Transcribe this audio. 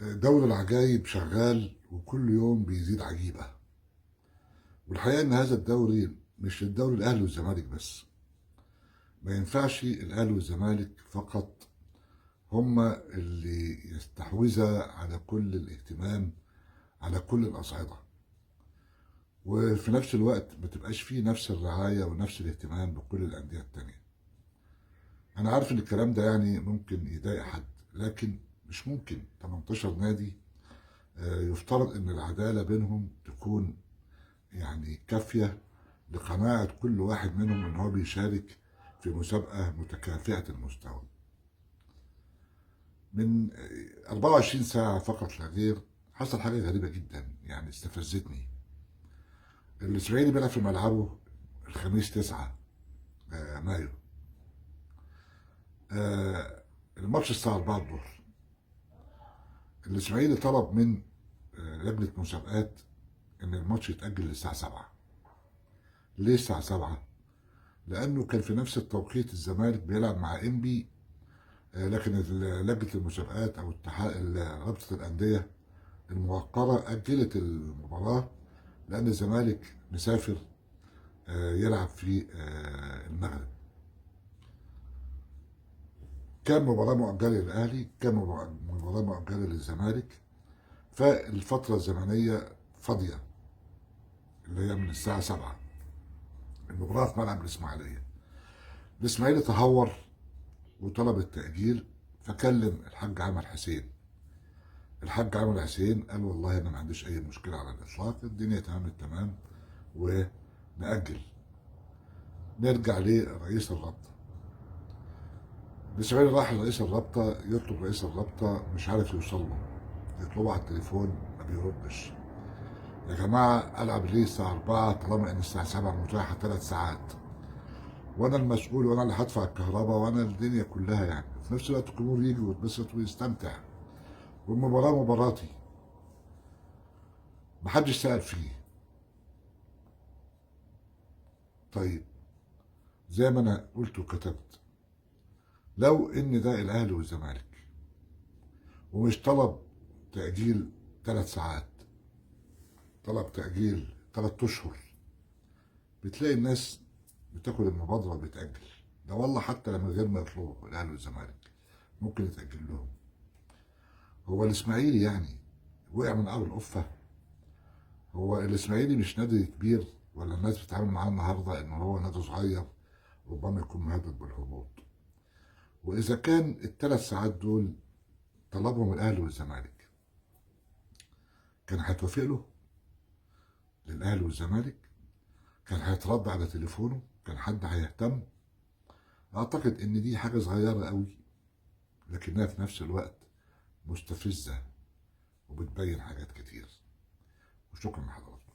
دوري العجايب شغال وكل يوم بيزيد عجيبة. والحقيقة إن هذا الدوري مش الدوري الأهلي والزمالك بس، ما ينفعش الأهلي والزمالك فقط هما اللي يستحوذا على كل الاهتمام على كل الأصعدة، وفي نفس الوقت ما تبقاش فيه نفس الرعاية ونفس الاهتمام بكل الأندية التانية. أنا عارف إن الكلام ده يعني ممكن يضايق حد، لكن مش ممكن 18 نادي يفترض إن العدالة بينهم تكون يعني كافية لقناعة كل واحد منهم إن هو بيشارك في مسابقة متكافئة المستوى. من 24 ساعة فقط لا غير حصل حاجة غريبة جدا يعني استفزتني. الإسماعيلي بيلعب في ملعبه الخميس 9 مايو، الماتش الساعة 4 الظهر. الإسماعيلي طلب من لجنة مسابقات إن الماتش يتأجل للساعة 7. ليه الساعة 7؟ لأنه كان في نفس التوقيت الزمالك بيلعب مع إنبي، لكن لجنة المسابقات أو رابطة الأندية الموقرة أجلت المباراة لأن الزمالك مسافر يلعب في المغرب. كان مباراة مؤجلة للأهلي، كان مباراة مؤجلة للزمالك، فالفترة الزمنية فاضية اللي هي من الساعة 7. المباراة في ملعب الإسماعيلية. الإسماعيلي تهور وطلب التأجيل، فكلم الحاج عمر حسين. الحاج عمر حسين قال والله أنا ما عنديش أي مشكلة على الإطلاق، الدنيا تمام التمام ونأجل. نرجع لرئيس الرابطة. الإسماعيلي راح لرئيس الرابطة يطلب رئيس الرابطة، مش عارف يوصل له، يطلبه على التليفون ما بيردش. يا جماعة ألعب ليه الساعة 4 طالما إن الساعة 7 متاحة 3 ساعات، وأنا المسؤول وأنا اللي هدفع الكهرباء وأنا الدنيا كلها يعني. في نفس الوقت الجمهور يجي ويتبسط ويستمتع، والمباراة مباراتي، محدش سأل فيه. طيب زي ما أنا قلت وكتبت، لو إن ده الأهلي والزمالك ومش طلب تأجيل 3 ساعات، طلب تأجيل 3 أشهر، بتلاقي الناس بتاخد المبادرة وبتأجل. ده والله حتى لما غير ما يطلبوا الأهلي والزمالك ممكن يتأجل لهم. هو الإسماعيلي يعني وقع من أول قفة؟ هو الإسماعيلي مش نادي كبير، ولا الناس بتتعامل معاه النهارده إن هو نادي صغير ربما يكون مهدد بالهبوط؟ وإذا كان ال3 ساعات دول طلبهم الأهلي والزمالك، كان هيتوافق له للأهلي والزمالك؟ كان هيترد على تليفونه؟ كان حد هيهتم؟ أعتقد إن دي حاجة صغيرة قوي، لكنها في نفس الوقت مستفزة وبتبين حاجات كتير. وشكرا لحضراتكم.